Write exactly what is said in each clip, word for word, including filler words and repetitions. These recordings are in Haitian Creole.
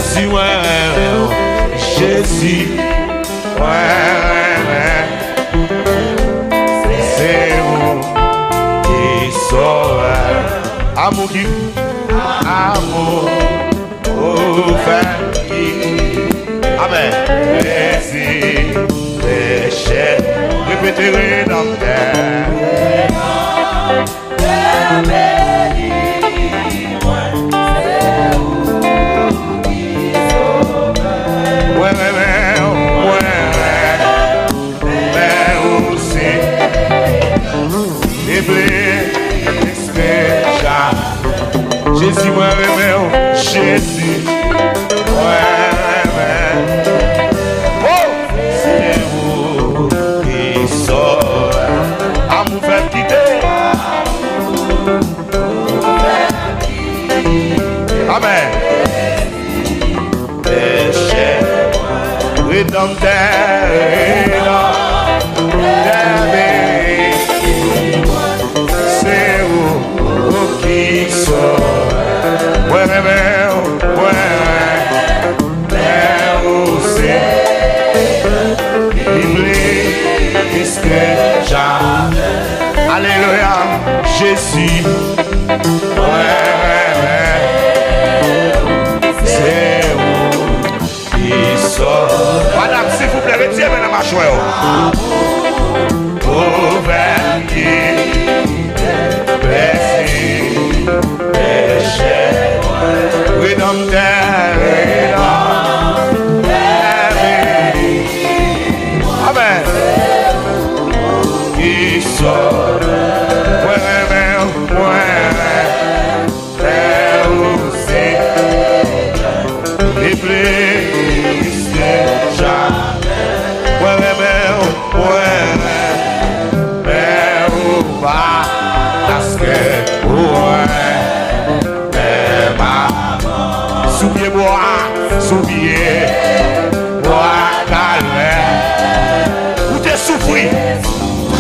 Si mwen renmen w, Jezi, mwen renmen w. Se ou ki sovè. Amou ki, amou ou fè ki. Amèn. Plezi peche. Repete, Redanmtè. Mwen renmen w, mwen renmen w, se Jezi, mwen renmen w, Jezi, mwen renmen w. Oh, se ou ki sovè. Amou fè m kite. Amèn. Peche, Redanmtè, Redanmtè, se ou ki sovè. Mwen renmen w, mwen renmen w, se li plis ke jamè. Alelouya, Jezi. Mwen renmen w, se ou ki sovè. Madanm, silvouplè, retire men nan machwè w. Pwovèb ki plezi peche. Redanmtè, Redanmtè, amèn. Ki sovè. Mwen renmen w, mwen renmen w, se li plis ke jamè. Mwen renmen w, mwen renmen w, paske ou renmen m avan. Sou pye bwa, sou pye bwa Kalvè, ou te soufri.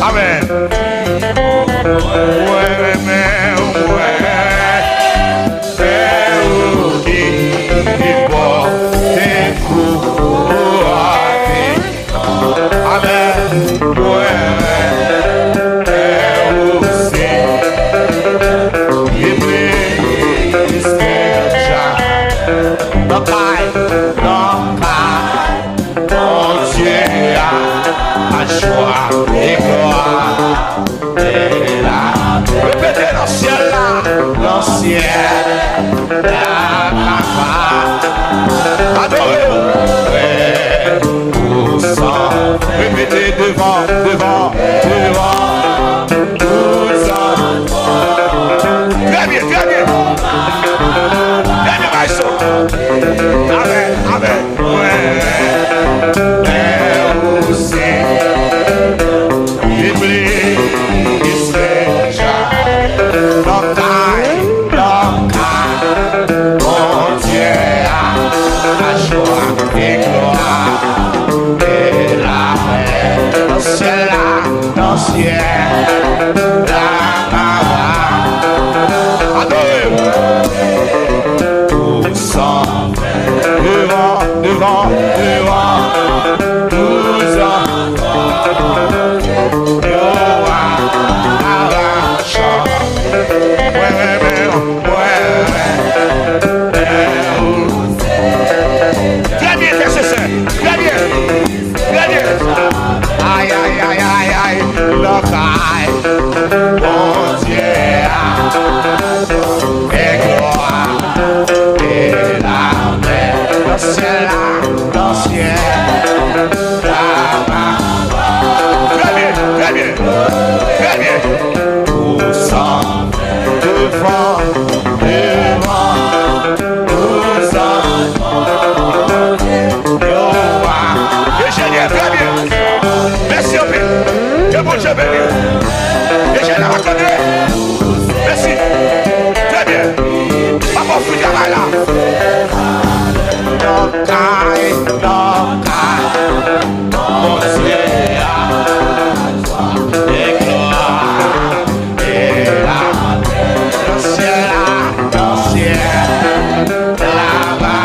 Amèn. Mwen renmen w, mwen renmen w, ki, ki pòte kou a vi. Amèn. Mwen renmen w, se li plis ke jamè. Nan kay, nan kay Bondye a, lajwa e glwa e lapè. Repete, nan syèl la, nan syèl la, papa. Adore w. Ou san. Repete, devan, devan, devan. Ou san. Trè byen, trè byen. Trè byen, maestro. Amèn, amèn. Mwen renmen w, se li plis ke jamè. Nan kay, nan kay Bondye a, lajwa e glwa e lapè. Nan syèl la, nan syèl la, papa. Adore w. Ou san Devan, devan, devan, nou zanfan yo a, a la chanm. Mwen renmen w, mwen renmen w. Trè byen, frè e sè, trè byen. Trè byen. Ay, ay, ay, ay, ay. Nan kay Bondye a, e glwa, e lapè. Nan syèl la, nan syèl la, papa. Trè byen, trè byen, trè byen. Ou san devan, devan, ou san Enjenyè, trè byen. Mèsi anpil. Ke Bondye beni w. Enjenyè, akòde. Mèsi. Trè byen. Papa, w fini travay la. Nan kay, nan kay Bondye a, e glwa. Nan syèl la, nan syèl la, papa.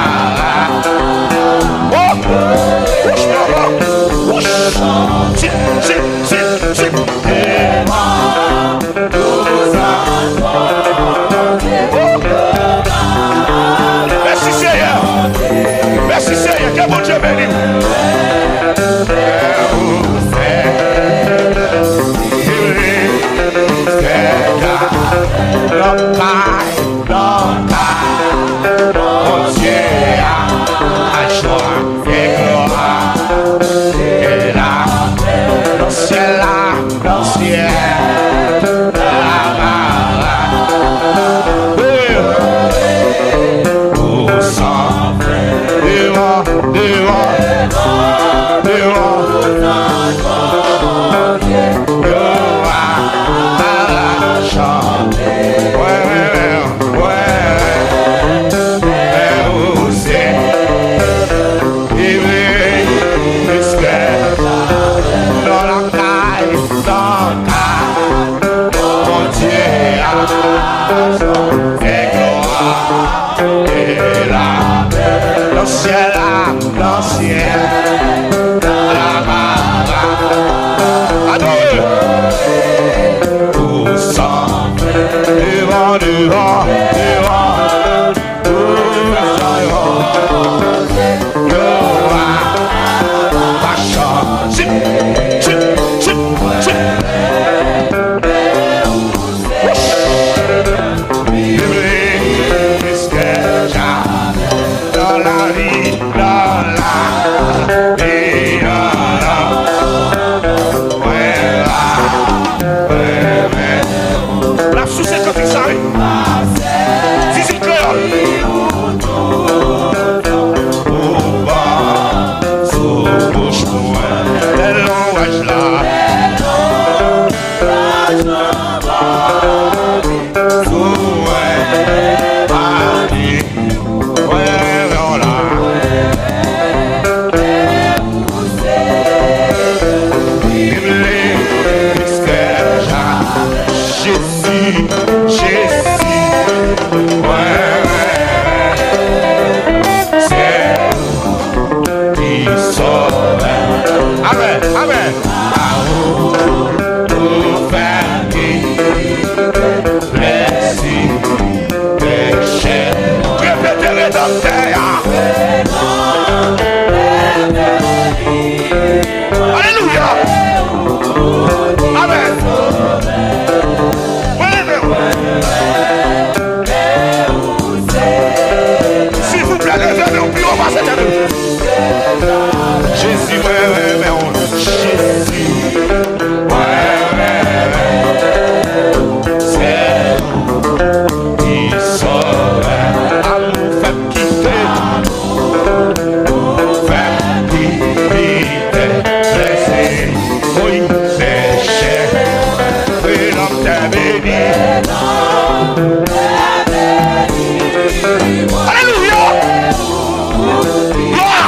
Syèl la, nan syèl la, la, la, la. Adore. Pou sa, devan, devan, devan. Pou sa, yo, yo, a, machan. Chip, chip, chip, chip. Wouch. Biblik, miskè, ja. Dans la vie, dans la vie, dans la, ouais, ouais, ouais. N ap souse kantik sa, wi. Fizik kreyòl. Ou pa sou bouch mwen. Lè lwanj la. Sou mwen, pa di. Wè, wè, wè, w la. Biblik, miskè, ja. Jezi, Jezi. Wè, wè, wè. Se ou ki sovè. Amèn, amèn. A ou pou fè m kite plezi peche. Repete, Redanmtè a. Alelouya. Amèn. Mwen leve w. Silvouplè, leve men w pi wo pase tèt ou. Jezi, mwen renmen w. Jezi, mwen renmen w. Se ou ki sovè. Amou fè m kite. Fè m kite. Blese. Woy, peche. Redanmtè beni. Alelouya! Glwa!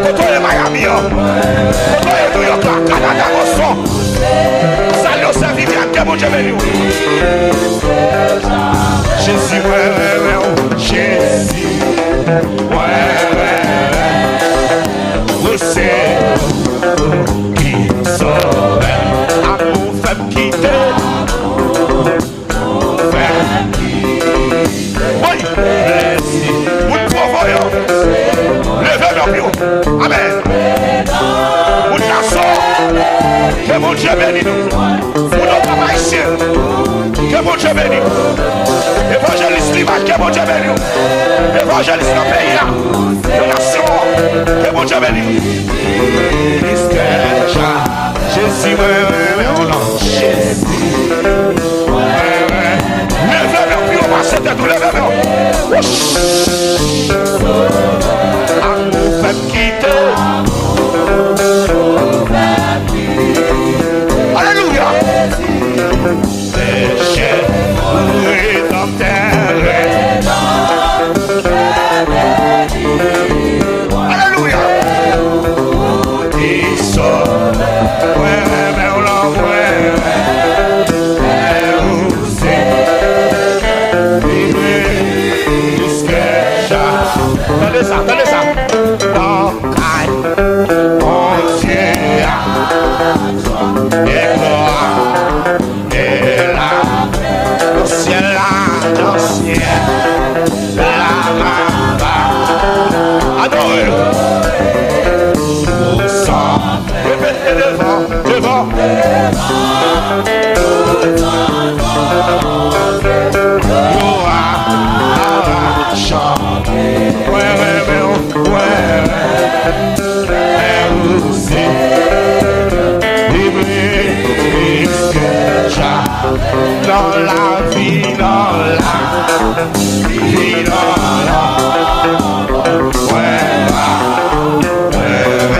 Kote w ye Miami an? Kote w ye New York la? Kanada, Boston? Salye w, sè Viviane, ke Bondye beni w. Jezi, mwen renmen w. Jezi, mwen renmen w. Ou se ou ki sovè m. Amou fè m kite. Fè m kite. Woy! Moun Pwovo yo, leve men w pi wo. Amèn. Moun Naso, ke Bondye beni nou. Moun Okap Ayisyen, ke Bondye beni w. Evanjelis Limaj, ke Bondye beni w. Evanjelis nan peyi a, nan nasyon an, ke Bondye beni w. Miskè, ja. Jezi, mwen renmen w non. Jezi, mwen renmen. Leve men w pi wo pase tèt ou, leve men w. Wouch! Amou fè m kite. Alelouya! Peche, Redanmtè, Redanmtè. Alelouya. Ou te sove mwen, mwen, mwen, mwen, mwen, ou se, mwen, mwen, jiske ja. Tande sa, tande sa. Nan kay Bondye a, gen glwa. E la, nan syèl la, nan syèl la, la, la. Adore. Ou sanble. Repete devan, devan. Yo a, a, a, chante. Mwen renmen w, mwen renmen w. Lè ou se Biblik, miskè, ja. Nan lavi, nan lavi, nan lavi, mwen pa, mwen pa,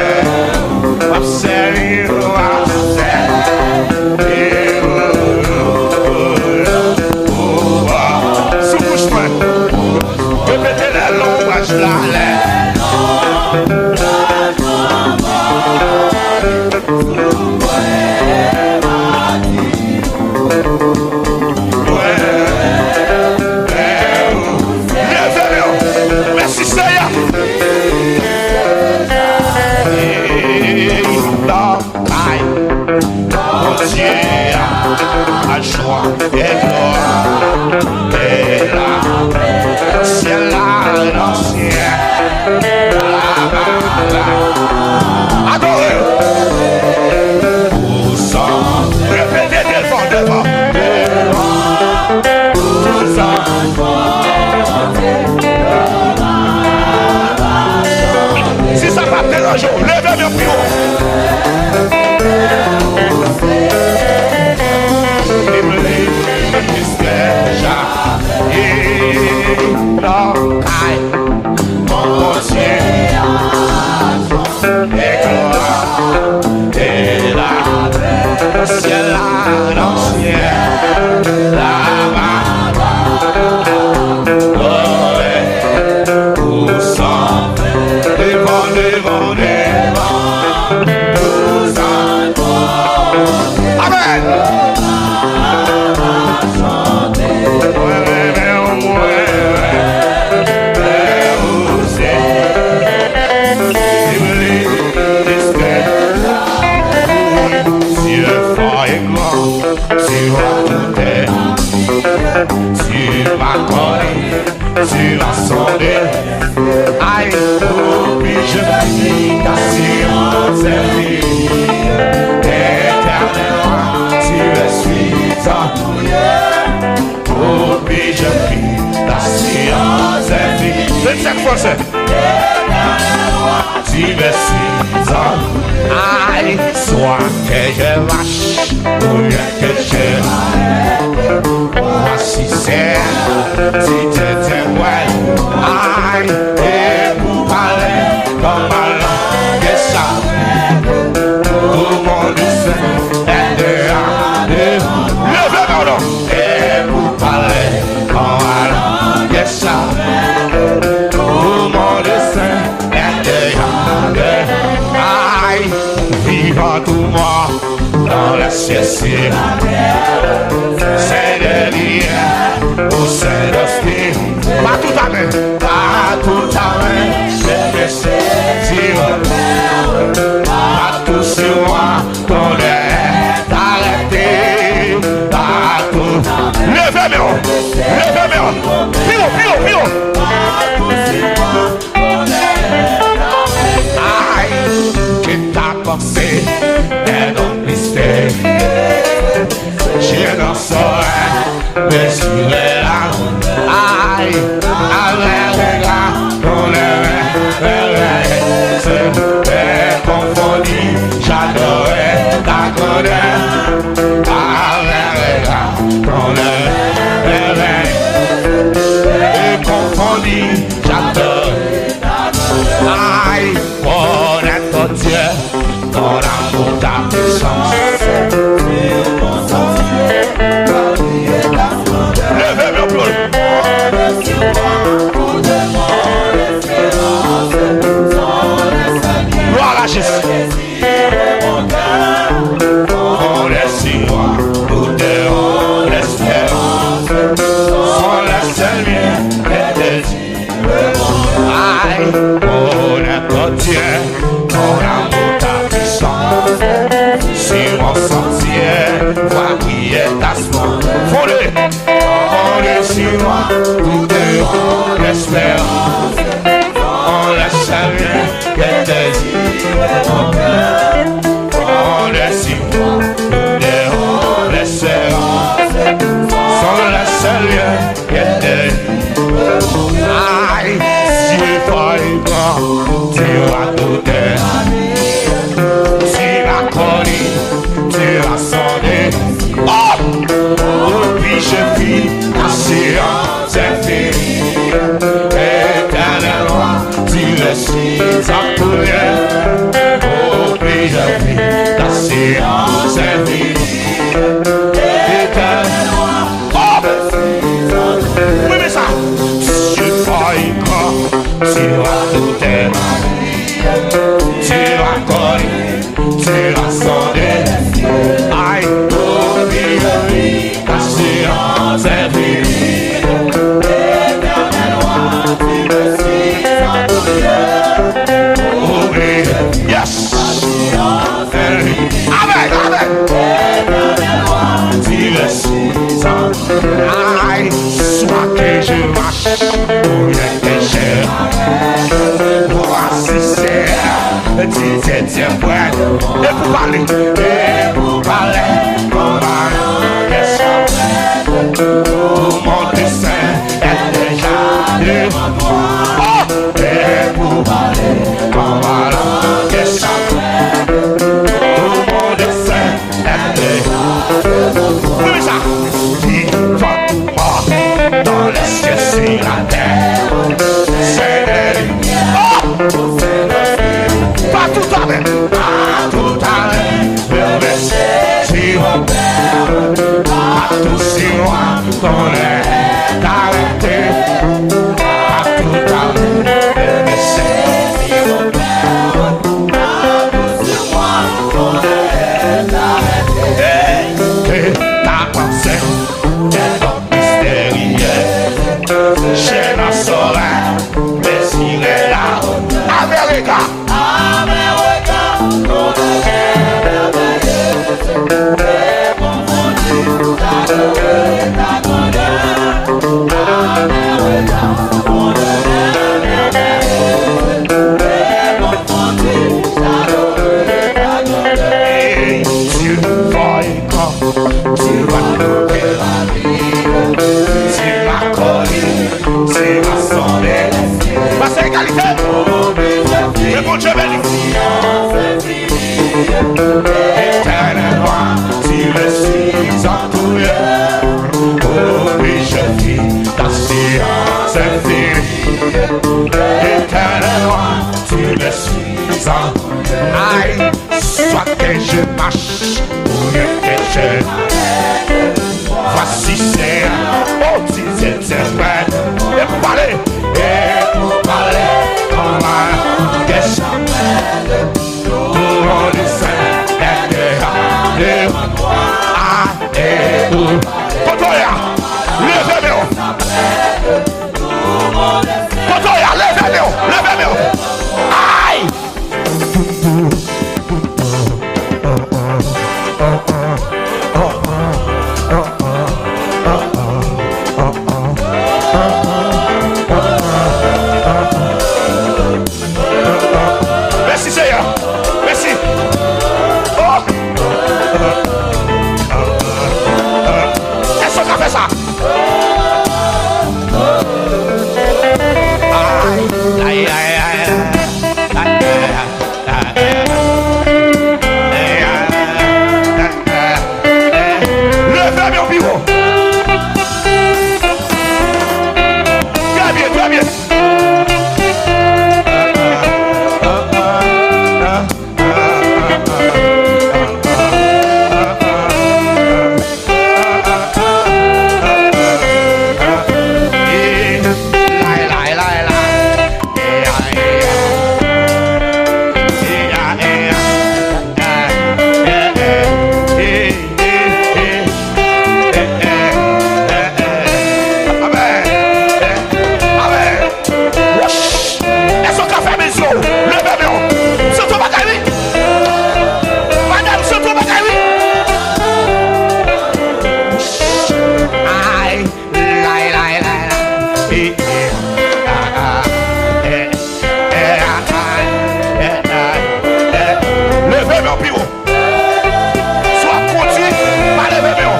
m ap sèvi w, m ap sèvi w. Sou bouch mwen. Repete lè lonbraj la lè. Leve men w. Mèsi, Seyè. Di mèsi, Zòt. Ay, swa ke je mache, oubyen ke je mare, mwa si se ti tenten mwen. Ay, e pou pale, kòman lang sa? Pou moun di sen, e de a de. Leve men w non. E pou pale, kòman lang sa? Pou moun di sen, e de a de. Ay, vivant ou mort, dans les cieux, sur la terre, Saint de lumière, au Saint d'Esprit. Pas tout à main, pas tout à main, je me saisis, pas tout sur moi, ton est arrêté, pas tout. Leve men w, leve men w, pi wo, pi wo, pi wo. Ay, que ta pensée est donc mystère. Je n'en saurais mesurer la. Ay, avec les gars, ton est confondu, j'adorais ta grandeur. Avec les gars, ton est confondu, j'adorais. Ay, connaître ton Dieu, ton amour, ta puissance. Leve men w pi wo. Gloire à Jésus. Fondé sur moi, pour te rendre l'espérance. Son le seul bien que te Ay, oh n'importe Dieu, ton amour, ta puissance, sur mon sentier, vois briller ta splendeur. Fondé, fondé sur moi, pour te rendre l'espérance. On laisse bien que tes yeux mon cœur, fondé sur moi, pour te rendre l'espérance. Son le seul bien Ay, Dieu fort et grand, tu vas tout faire. Tu vas conduire, tu vas sonner. Oh! Oh, puis je vis ta science infinie. Éternel roi, tu es si sans couleur. Oh, puis je vis ta science infinie. Éternel roi, Oh! Wi, men sa. Dieu fort et grand, tu vas tout faire. Tu vas conduire, tu vas sonner. Ay, oh, vive, vive, assurance infinie. Éternel roi, tu me suis sans doute. Oh, vive, yes. Amen, amen. Ay, soit que je marche, ou bien que je voici c'est, Dieu, Dieu, Dieu, ouais. E pou pale, e pou pale, konba nan kè sa. Pou monte sen, e deja devan twa. Oh! E pou pale, konba nan kè sa. Pou monte sen, Tande sa. Vivan ou mò, dans les cieux, sur la terre, Seigneur. Oh! Pas tout à fait, pas tout à fait, le Messie, si on perd, pas tout sur moi. Que Bondye beni. Éternel roi, tu me suis entouré. Oh, oui, je vis ta science infinie. Éternel roi, tu me suis entouré. Aïe, soit que je marche ou bien que je Voici c'est un petit interprète. Et pour parler, et pour parler en langue étrangère, tout le monde sait que ah, et pour. Kote w ye a? Leve men w. Kote w ye a? Leve men w. Leve men w. Ay! Mèsi, Seyè. Mèsi. Oh! Èske w ka fè sa? Ay, ay, ay, ay. Leve men w pi wo. Trè byen, trè byen. Amèn. Amèn. Wouch! Èske w ka fèmen zye w? Leve men w. M santi yon bagay, wi. Madanm, m santi yon bagay, wi. Wouch! Ay! Lay, lay, lay, lay. Eh, eh, ah, ah, eh, eh, ah, ah, eh, eh. Leve men w pi wo. Si w ap kondui, pa leve men w.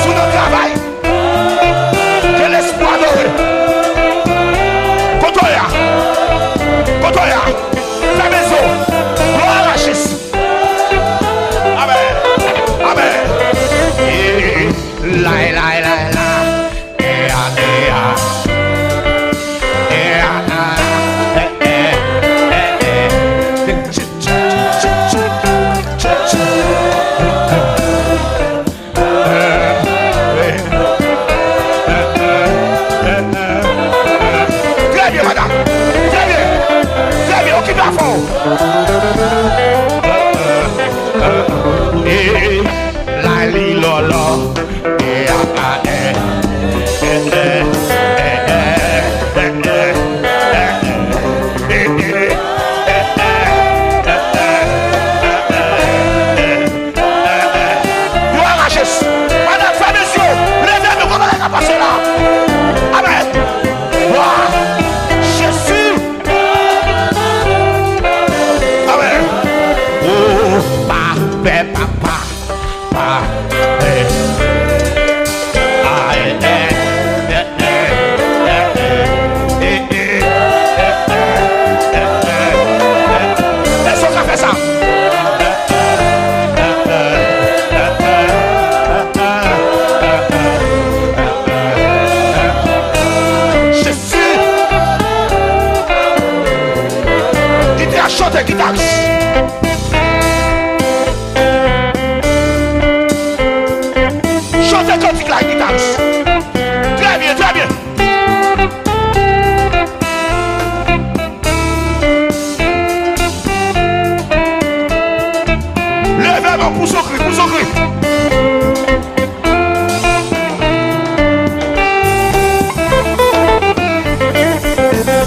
Si w nan travay, gen lespri adore. Kote w ye a? Kote w ye a? Fèmen zye w. Glwa a Jezi. Amèn. Amèn. Eh, eh, eh. Lay, lay, lay, la. Eh, ah, eh, ah. Eh, ah, ah. Eh, eh, eh, eh. Trè byen, madanm. Trè byen. Trè byen, okipe afè w. Eh, eh, eh. Lali lòlò. Eh, ah, ah, eh. Eh, eh, eh, eh, eh, eh, eh. Eh, eh, eh, eh, eh, eh, eh, eh, eh. Glwa a Jezi. Pandan n fèmen zye w, leve men w, kote w ka pase la. Amèn. Glwa a Jezi. Amèn. O, pa pè, papa. Pa pè. A, e, e, e, e, e, e, e, e, e, e, e. Èske w ka fè sa? Jezi! Gita, chante, gitaris. Chante kantik la, gitaris. Trè byen, trè byen. Leve men w pou Jezikri, pou Jezikri.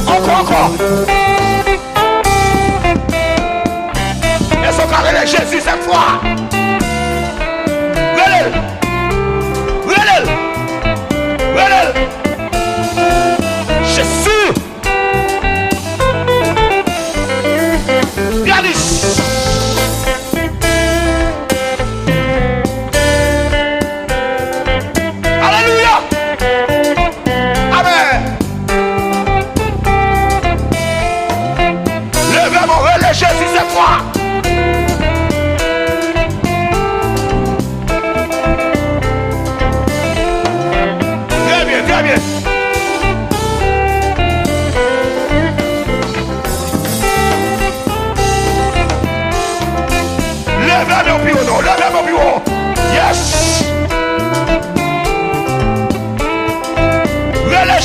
Ankò, ankò. Èske w ka rele Jezi sèt fwa? Rele l. Rele l. Rele l. Jezi. Gade. Alelouya. Amèn.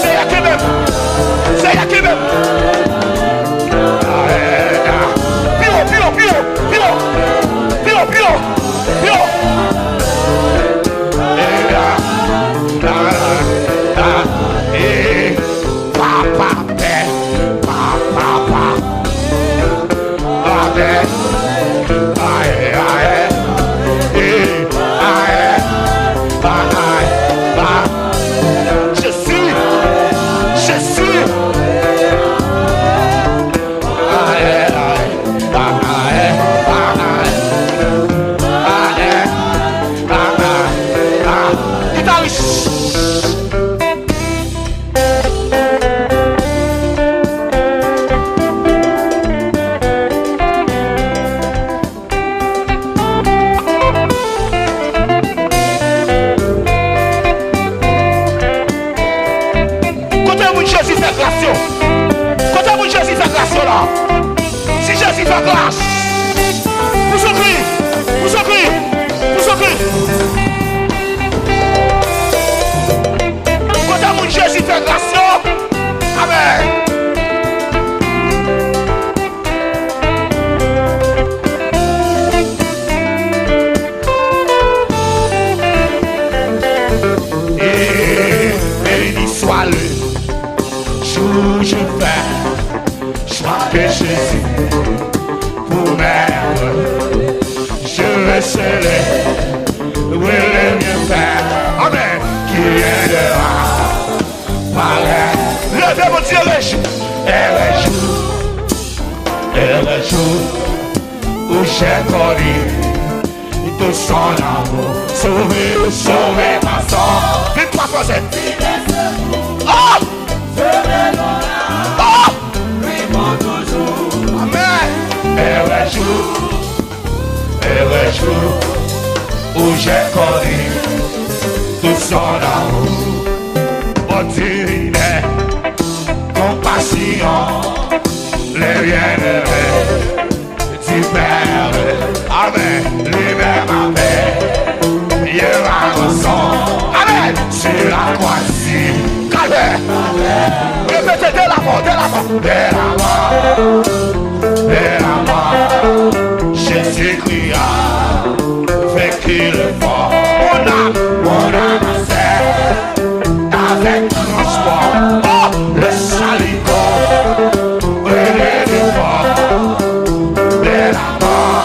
Seyè kenbe m. Seyè kenbe m. Pi wo, pi wo, pi wo, pi wo. Pi wo, pi wo, pi wo. Papa pè, papa pa. Amen. Aye, aye. Ee, aye. Aye, aye. Jezi. Jezi. Aye, aye. Aye, aye. Aye, aye. Gitaris. Kote moun Jezi fè gras yo? Kote moun Jezi fè gras yo la? Si Jezi fè gras, pou sou kri, pou sou kri, pou sou kri. Kote moun Jezi fè gras yo? Amèn. Toujou fè chwa ke Jezi pou mèt. Je veux célébrer le bienfait. Amen. Qui viendra paraître. Leve, Bondye, rejou. Heureux jour, heureux jour où j'ai connu tout son amour. Sauvé, sauvé par son. Vin pa fòse. Oh! Oh! Amen. Heureux jour, heureux jour où j'ai connu tout son amour. Pour divine compassion, les bienheureux du Père. Amen. Lui-même avait payé ma rançon. Amen. Sur la croix du calvaire. Répétez, dès la mort, dès la mort. Dès la mort, dès la mort, Jésus-Christ a vaincu le mort. Mon âme, mon âme sait avec transport. Oh, le salut, oh, le départ. Dès la mort,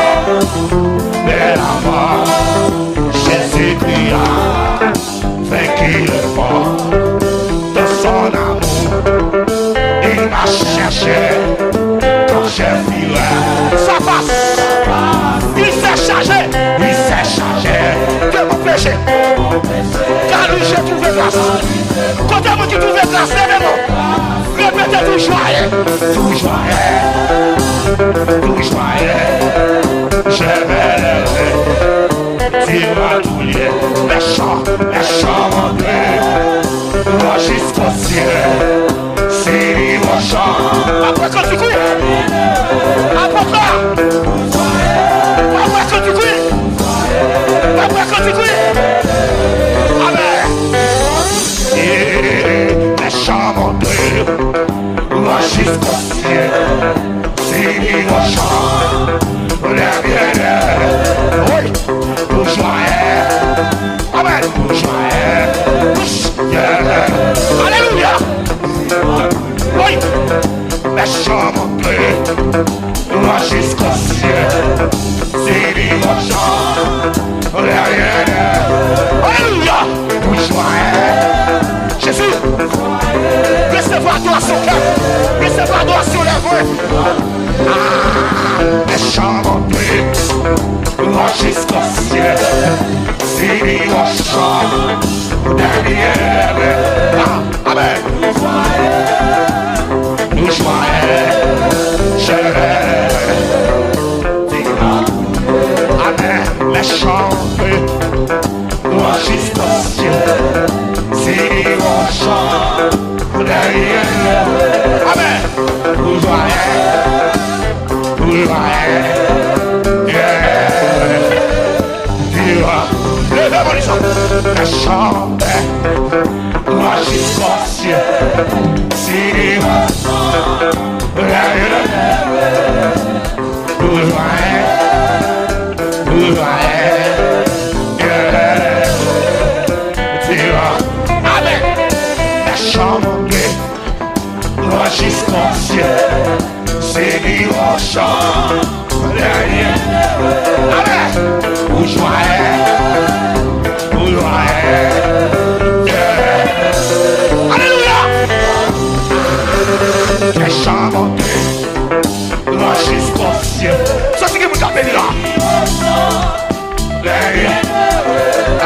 dès la mort, Jésus-Christ a vaincu le mort. Dans son amour, il m'a cherché quand j'ai viré. Sa pas. Il s'est chargé. Il s'est chargé de mon péché. Car lui, j'ai trouvé grâce. Kote moun ki twouve gras, leve men w. Repete, tou jwaye. Tou jwaye. Tou jwaye. Je vais lever. Dira touye. Mechan, mechan monte. Lwa jiskosiye. Si li mechan. Apre kantik wi. Apre kantik wi. Apre kantik wi. Amen. Mechan monte, lwa jiskosiye. Si li mechan, lè byen lè. Wi, pou jwaye. Amen. Pou jwaye. Yeah. Alelouya. Wi. Mechan monte, lwa jiskosiye. Si li mechan, lè byen lè. Alelouya. Pou jwaye. Jezi. Resevwa adorasyon kè. Resevwa adorasyon lèv mwen. Ah, mechan monte, lwa jiskosiye. Si li mechan, lè byen lè. Ah, amen. Nou jwaye, je vais. Amen. Mechan monte, lwa jiskosiye. Si li mechan, lè byen lè. Amen. Pou jwaye, pou jwaye. Yeah. Leve men w. Mechan monte, lwa jiskosiye. Si li mechan, lè byen lè. Pou jwaye, pou jwaye. Yeah. Amen. Mechan monte, lwa jiskosiye. Si li mechan, lè byen. Amen. Pou jwaye, pou jwaye. Yeah. Alelouya. Mechan monte, lwa jiskosiye. Santi gen moun k ap beni la.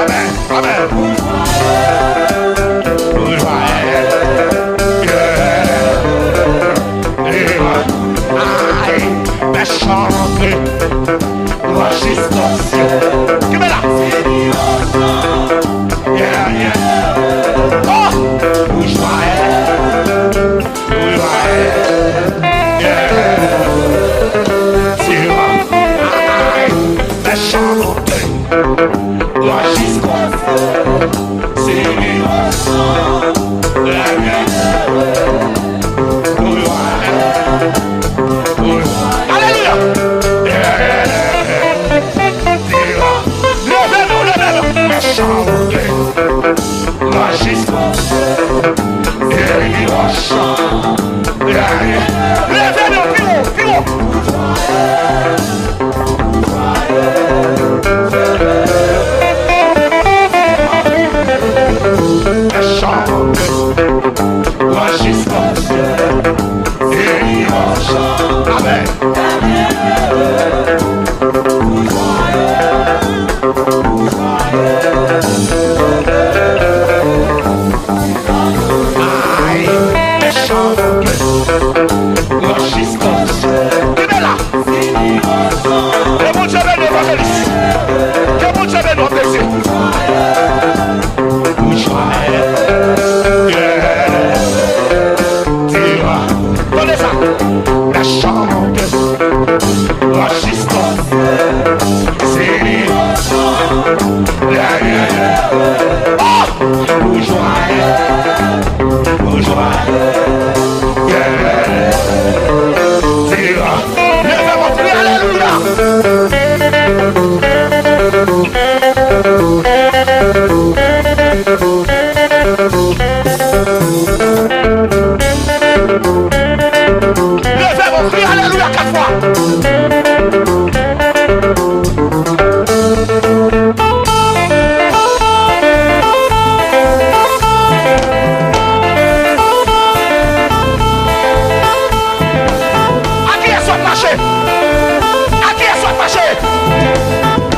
Amen. Amen. Pou jwaye. Yeah. Ay, mechan monte, lwa jiskosiye. Kenbe la. Yeah, yeah. Oh, pou jwaye. Pou jwaye. Yeah. Ti wa. Ay, mechan monte. Lwa jiskosiye. Si Rezistans. Kenbe la. Ke Bondye beni w, evanjelis. Ke Bondye beni w, mesye. Ou jwenn. Yeah. Tande sa. La chante. Rezistans. Se li. Yeah, yeah, yeah. Oh! Boujwa. Boujwa. Yeah. Leve men w, kriye alelouya. Leve men w, kriye alelouya kat fwa. A kiyès w ap mache? A kiyès w ap mache?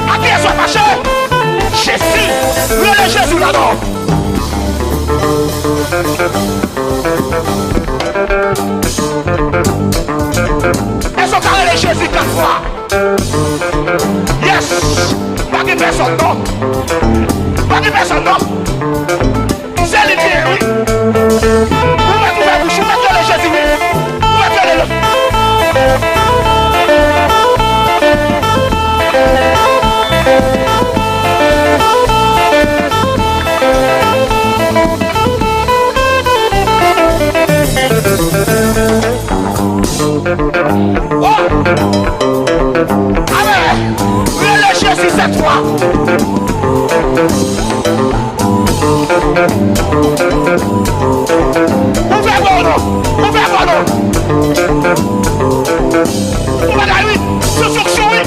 A kiyès w ap mache? Jezi! Rele Jezi ladan! Èske w ka rele Jezi kat fwa? Yes! Pa gen pèsonn non! Pa gen pèsonn non! Se li l ye wi! Ou mèt ouvè bouch ou, ou mèt rele Jezi wi! Ou mèt rele l! Oh! Amèn! Rele Jezi sèt fwa! Ouvè bò w non! Ouvè bò w non! Ou bagay wi! Sou fonksyon wi!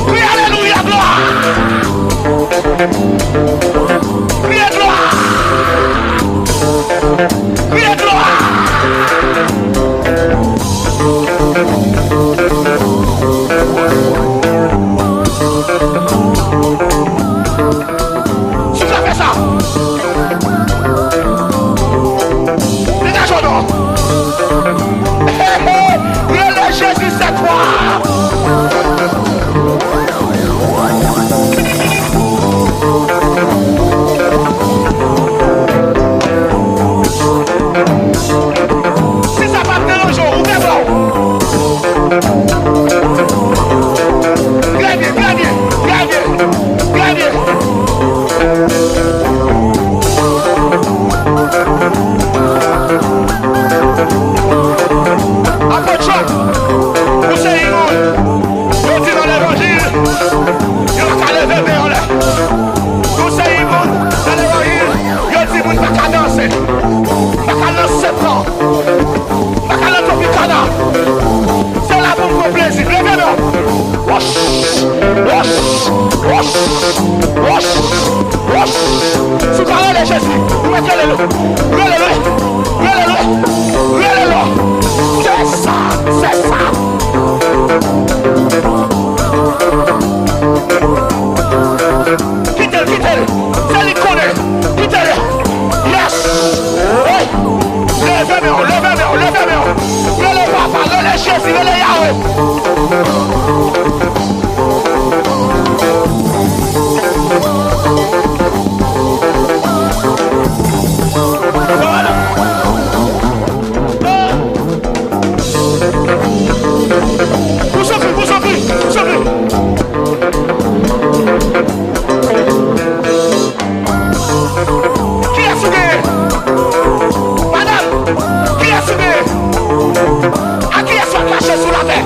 Kriye alelouya, glwa! Kriye glwa! Kriye glwa! Si w ka fè sa, degaje w non! Rele Jezi sèt fwa! Si sa pa t deranje w, ouvè bò w. Trè byen, trè byen, trè byen, trè byen. Apot Jòb, ou se yon moun. Yo di nan levanjil, yo pa ka leve men anlè. Nou se yon moun nan levanjil, yo di moun pa ka danse. Pa ka nan sèt lan. Pa ka nan Tropicana. Se la pou m pran plezi. Leve men w. Wòch! Wòch! Wòch! Wòch! Wòch! Si w ka rele Jezi, ou mèt rele l. Rele l wi. Rele l wi. Rele l wi. Se sa. Se sa. Kite l, kite l. Se li k konnen. Kite l. Yes. Hey. Leve men w, leve men w, leve men w. Rele papa, rele Jezi, rele Yawe. Pou sofri, pou sofri, pou sofri. Kiyès ou genyen? Madanm, kiyès ou genyen? A kiyès w ap mache sou latè?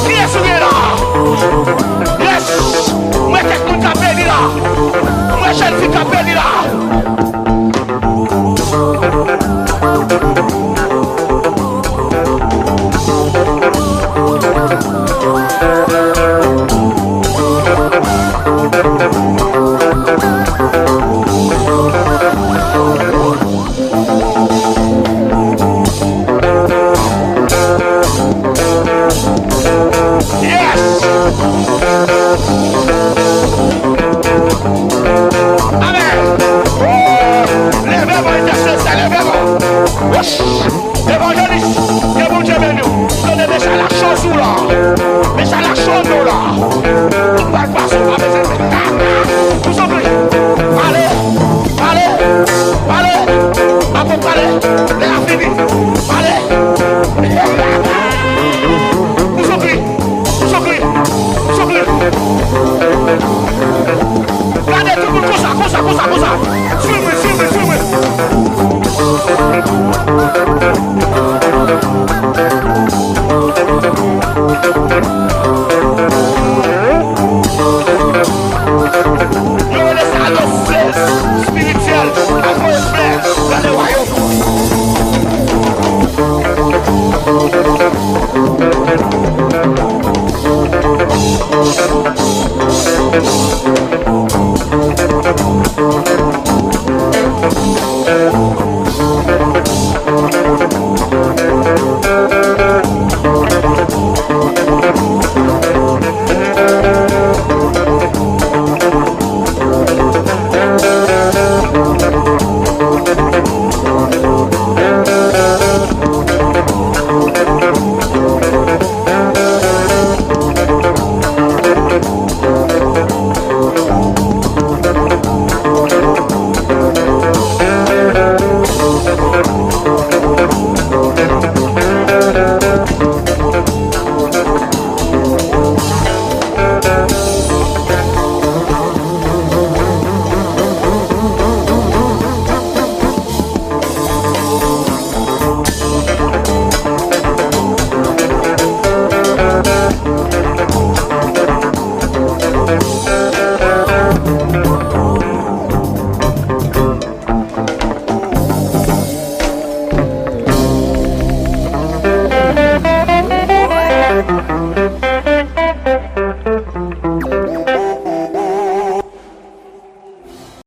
Kiyès ou genyen la? Yes! M wè kèk moun k ap beni la. M wè jèn fi k ap beni la. Yes! Amèn! Evanjelis, ke Bondye beni w. Tande, Mechan la cho sou la. Mechan la cho nou la. Ou pa pase, ou pa bezwen. Ou sanble. Pale, pale, pale. Apot pale. Lè